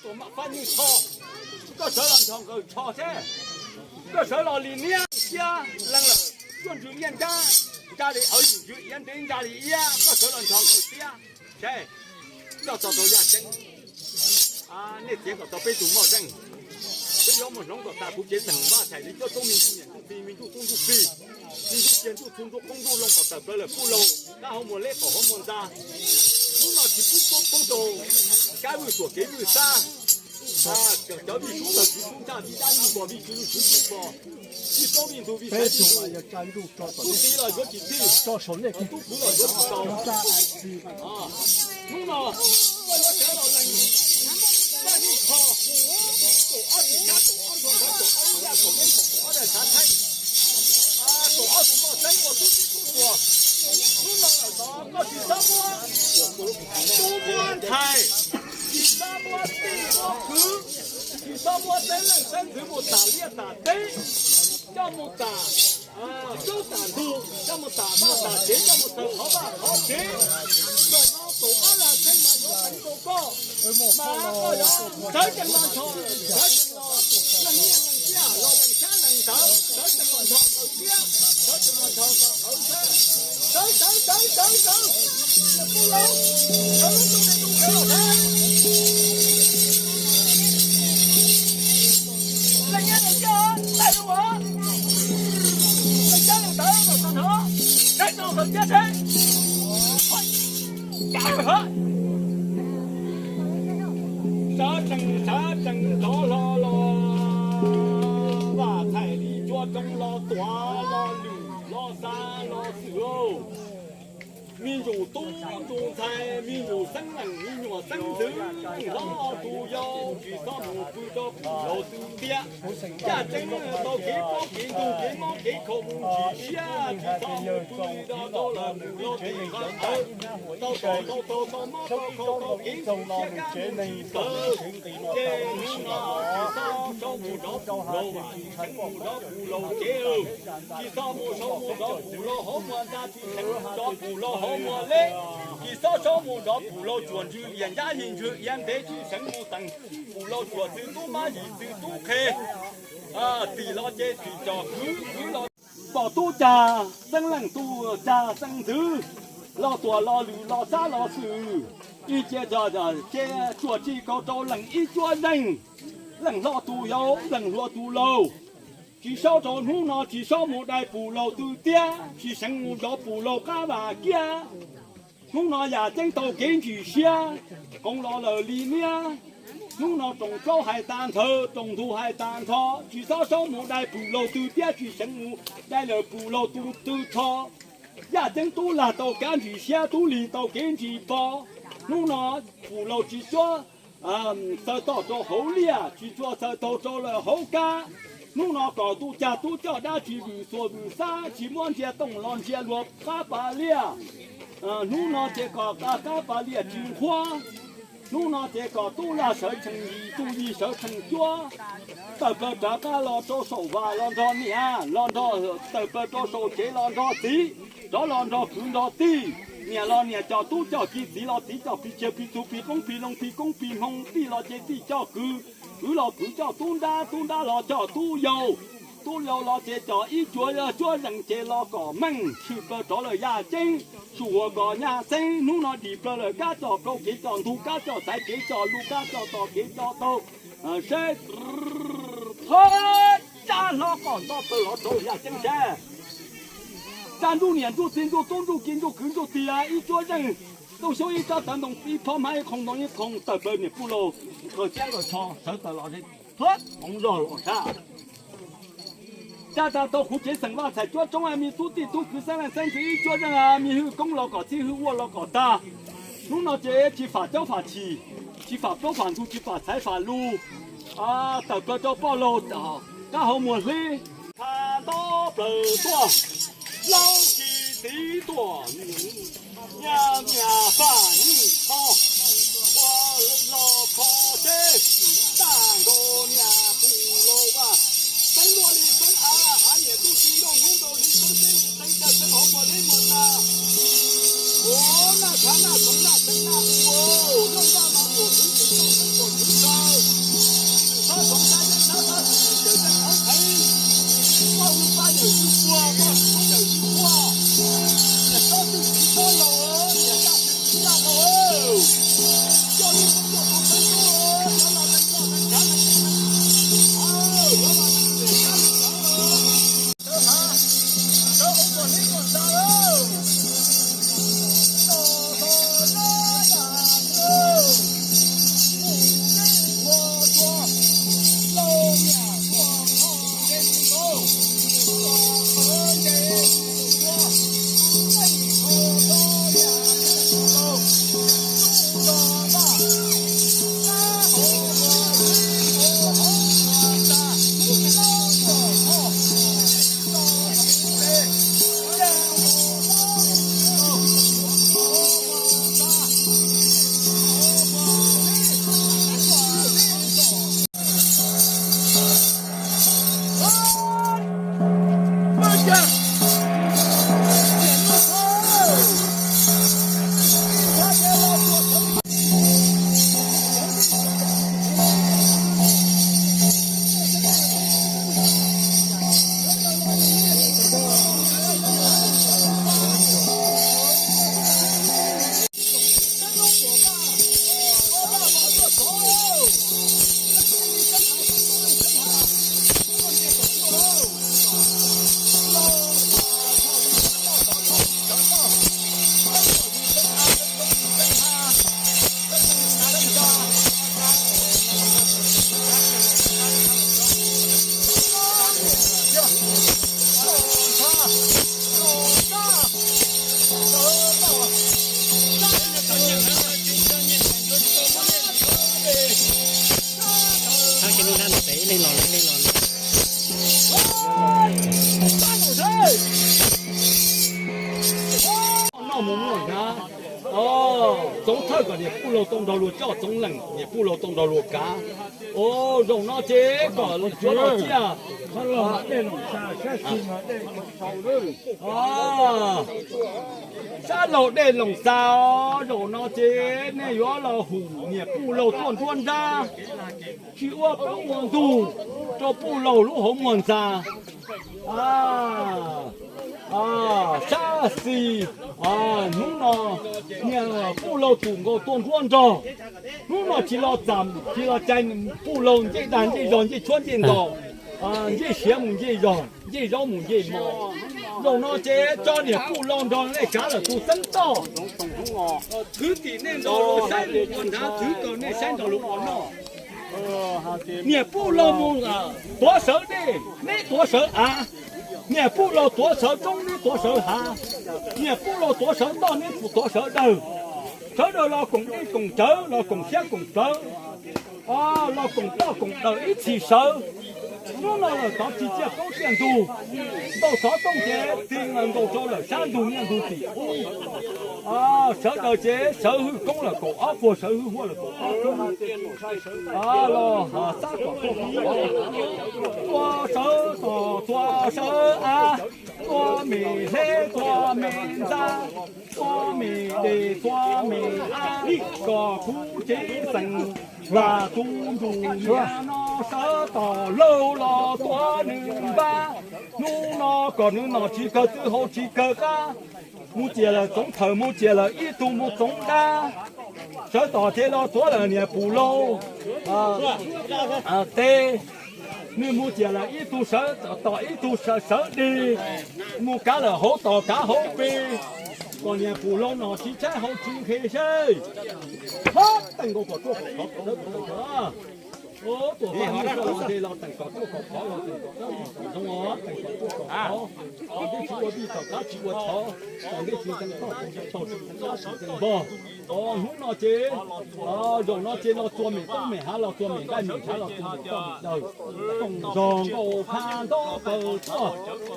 Faj Nyuj Tsho, koj sawv los nrog nkawd tsho seb. Koj sawv los li niab thiab leej lawm, tuaj ntsws liaj nrab, ntsa li awv yim ntsws iav ntev ntsa li iab, koj sawv los nrog nkawd thiab seb. Koj txog rau Yaj Ceeb, nej txiav kom tau peb tug moj zeej. Peb yuav mus hloov kom tas kuv cev xeem Vaj Thaim li cuab roob me ntsuj niam ntsuj txiv me ntsuj tub ntsuj plig, me ntsuj ciag ntsuj txhu ntsuj qoob ntsuj loo kom tawm plaws lawm puj laug, kab hauv muag leb qhov hauv muag ntxa. Hnub no tsis pub pub rau kab vwj tuam kev vwj xab, cov vij sub tawg tsis sub ntsaj vij dab vij npog vij tsw vij tsw vij npog, vij plaub vij ntug vij saib vij npog, tub txi los yuav tsis txij, tub kwv los yuav tsis tau. Hnub no koj yuav sawv los lees Vaj Nyuj Tsho, kaum ob tug Tsab, kaum ob ntxhua Ntxawm, kaum ob lub Yaj, kaum ib kaum ob daim Xav Theej, kaum ob tug Moj Xeeb ua tub txib tub tuag. Hnub no lawm tod koj tsis txhob muab tub muab ntxhais, tsis txhob muab tij muab kwv, tsis txhob muab xeeb leej xeeb ntxwv mus tas liaj tas teb, coj mus tas plaub tas ntug, coj mus tas vaj tas tsev, coj mus xaws qhov vaj qhov tsev. Zaum no kaum ob lub Xav Theej mas yuav teev rau koj, mas koj yuav sawv tsees los nrog, sawv tsees los, leej niaj leej txiaj los lees xyab lees ntawv, sawv tsees los nrog nkawd thiab, sawv tsees los nrog nkawd sawv, sawv sawv sawv sawv, sawv, sawv lub ntuj tus tus sawv los thiab. Leej niaj leej txiaj, leej lus, lees xyab lees ntawv los tag nrho, sawv tsees los thiab seb. Sawv tsees, sawv tsees rov hlo los, Vaj Thaim li cuab roob los tuav los lwm los xav los xwm. Me ntsuj tub ntsuj ntxhais, me ntsuj xeeb leej, me nyuam xeeb ntxwv, leej hlob tus yau, tsis txhob mus pw rau pum laug tw tiab. Yaj Ceeb tau kev plaub kev ntug kev mob kev khaum mus ntsis siab, tsis txhob mus pw rau rau lawm pum laug tim qhov tawv. Tau tau tau tau tau mob tau khaum tau kev ntxhov siab kab mus tsis tawv. Ces hnub no tsis txhob saub mus nrov pum laug, tsis txhob mus nrov pum laug cev. Tsis txhob mus saub mus nrov pum laug hauv muag ntxa, tsis txhob mus nrov pum laug hauv muag leb. Tsis txhob saub mus nrov pum laug tsuam ntsws liam ncab yig ntsws iav ntev, tsis txhob mus teem pum laug tsuam txwv tub mab yim txwv tub qhe. Tim los ces tsis tsom kwv, kwv los pom tub cag xeeb leej, tub cag xeeb ntxwv, los tuam los lwm los xab los xwm. Ib ce ces tsuam tsim kaus rau leej ib cuab zeej, leej hlob tus yau, leej hluas tus laus. Tsis saub rau hnub no tsis saub mus dai pum laug tw tiab, tsis seev mus zov pum laug qab vam kiab. Hnub no Yaj Ceeb tau kev ntsim siab, qoov los lawm li niab. Hnub no roos plaub hais tas nthawv, roos ntug hais tas nrho, tsis txhob saub mus dai pum laug tw tiab, tsis seev mus dai lawm pum laug tw tw rho. Yaj Ceeb tub lag tau kab ntsim siab, tub lig tau kev ntsim pov. Hnub no pum laug tsis cuab xaws tog rau hauv liaj, tsis cuab xaws tog rau lawm hauv kab. Hnub no kom tub cag tub coj dab tsi vwm xuas vwm xab, tsis muab ntsia tooj los ntsia luag qab pas liaj. Hnub no ces kom qab pas liaj tsis nqhuab. Hnub no ces kom tub lag sawv tsees yim, tub yig sawv tsees cuab. Tawm plaws rov qab los rau saum vas los nrog niam, los nrog, tawm plaws rau saum tsev los nrog txiv, rov los nrog kwv nrog tij. Niam los niam coj tub coj ki, txiv los txiv coj plig tshiab plig txhu plig qoob plig loo plig koob plig hmoo, tij los ces tij coj kwv, kwv los kwv coj tub nrab, tub nrab los coj tub yau, tub yau los ces coj ib cuab cuab zeej ces los kom meej tshwm plaws rov lawm Yaj Ceeb, tsuj huas kom nyaj xeeb. Hnub no dim plaws lawm kab coj plaub kev coj ntug, kab coj xaiv kev coj lug, kab coj tos kev coj tau. Seb, thov tsa hlo kom nto plaws los rau Yaj Ceeb seb. Tsa ntsuj niam ntsuj txiv ntsuj tub ntsuj ki ntsuj kwv ntsuj tij ib cuab zeej, tub xyoob ib rab tawv ntoo ib phob hmab ib qhoov ntoo ib qhoov tawm plaws niam pub laug, kaw xiab kaw tsho sawv tawm los, thov hmoov zog los sab. Tsa tsa tau kuv cev xeem Vaj Txhais cuab roob, me tub tij tub kwv xeeb leej xeeb ntxwv ib cuab zeej, me hwj koob los kom txhij, hwj ua los kom tag. Hnub no ces tsis fam caub fam chim, tsis fam plaub fam ntug, tsis fam xaiv fam lug, tawm plaws rau poj laug kab hauv muag hlib. Tha nto plaws tuaj, laug tsis txiv tuaj, nyaj niam Faj Nyuj Tsho, ua los kho seb, tag nkaus niam pum laug Vaj Xeeb luaj li xeeb av, av niam tub tsis nrauj hnub nrau li xeeb teb li xeeb caw xeeb hauv muag deb muag nta. Ua naj tshav naj tsoov naj xeeb naj u, noj ntaj no tuam kwv tsis noj xeeb tuam kwv ntaw. Noj mus muaj hnav. Txoov thawj kom niam Puj Laug tau nrog luag coj, txoov leej niam Puj Laug tau nrog luag kav. Au, zaum no ces kom tsuav los ciaj. Sab laug dej Loos Xas os, zaum no ces nej yuav los hum niam Puj Laug tuaj nruab nrab, tsis ua plaub ua ntug rau Puj Laug lub hauv muag ntxa. Sab xis, hnub no niam Puj Laug tus nkaus tuaj nruab nrog, hnub no tsis los txam tsis los cai, Puj Laug ncej dag ncej zog ncej tshuab ncej ntos, ncej siav mus ncej zog ncej zaub mus ncej mov. Zaum no ces tso niam Puj Laug nrog nej kav lawm tus xeeb toj. Thwv tim nej nrog luag saib luag ua hnav, thwv kom nej saib nrog luag ua noj. Niam Puj Laug mus tuav sawv dej, neb tuav sawv av. Niam Puj Laug tuav sawv roob, neb tuav sawv hav. Niam Puj Laug tuav sawv toj, neb tuav sawv dawg. Sawv daws los koom dej koom cawv, los koom siab koom plawv, los koom toj koom daws ib txhis sawv. Hnub no lawm tov tsis ciaj plaub ciaj ntug, ntaus xov tooj ces ti nkaus rau lawm sab ntug nyiaj ntug tim ub. Sawv daws ces sawv hwj koob lawm kaum ob puag, sawv hwj huaj lawm kaum ob puag. Los xab kom tuaj kom qhov, tua sawv toj tua sawv av, tua me hleb tua me ntxa, tua me dej tua me av, kom kuv tsev xeem Vaj tus ntsuj niam no sawv toj laug los tua nws npab. Hnub no kom nws nom tsis kawg txwj, haus tsis kawg qab. Mus ciam lawm txoov thawm, mus ciam lawm ib tug mus txoov dab. Sawv toj ces los tuav lawm niam Puj Laug teb. Nws mus ciam lawm ib tug sawv toj, ib tug sawv deg, mus kav lawm hauv toj kav hauv pes, kom niam Puj Laug nom tsis tshaib haus tsis nqhis seb. Hab, teem nkaus kom tuaj kom qhov, kom dawb kom zoo. Tuaj faj nws tuaj los nte los teem kom tuaj kom qhov, los teem kom dawb kom zoo os, teem kom tuaj kom qhov. Kom dej tsis ua vij, kom kab tsis ua thov, kom dej tsis ntees toj, kom tsis ntees toj, tsis ntees npog. Hnub no ces, zaum no ces los txua mem toob mem hav, los txua mem nqaij mem ntshav, los txua mem toj mem dawg. Toom zog nkaus pha ntaub plaws tuaj,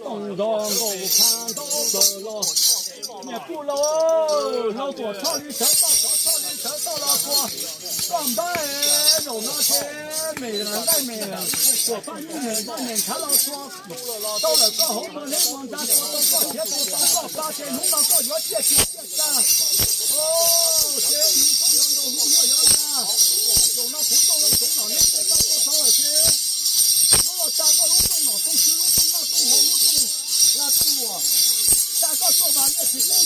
toom zog nkaus pha ntaub plaws los. Niam Puj Laug, laug tuam tshoj li sawv toj, tov tshoj li sawv toj los txua. Koj npab, zaum no ces mem nqaij mem, tuam tshoj nyuj mem nqaij mem ntshav los txua. Tau lawm koj hauv muag hleb muag ntxa, txua tau koj siav, txua tau koj pa, ces hnub no koj yuav ciaj tsis ciaj tsa. Ces nws tub yuav ntaus, hnub yuav yuav ntsa. Zaum no kuv Tooj Laug Txoov Nom neb tej koj tuaj txog lawm ces, hnub no tsa koj lub rooj nom rooj tswv, lub rooj noj rooj haus, lub rooj hla rooj luam, tsa koj tuaj vas liaj tsis teb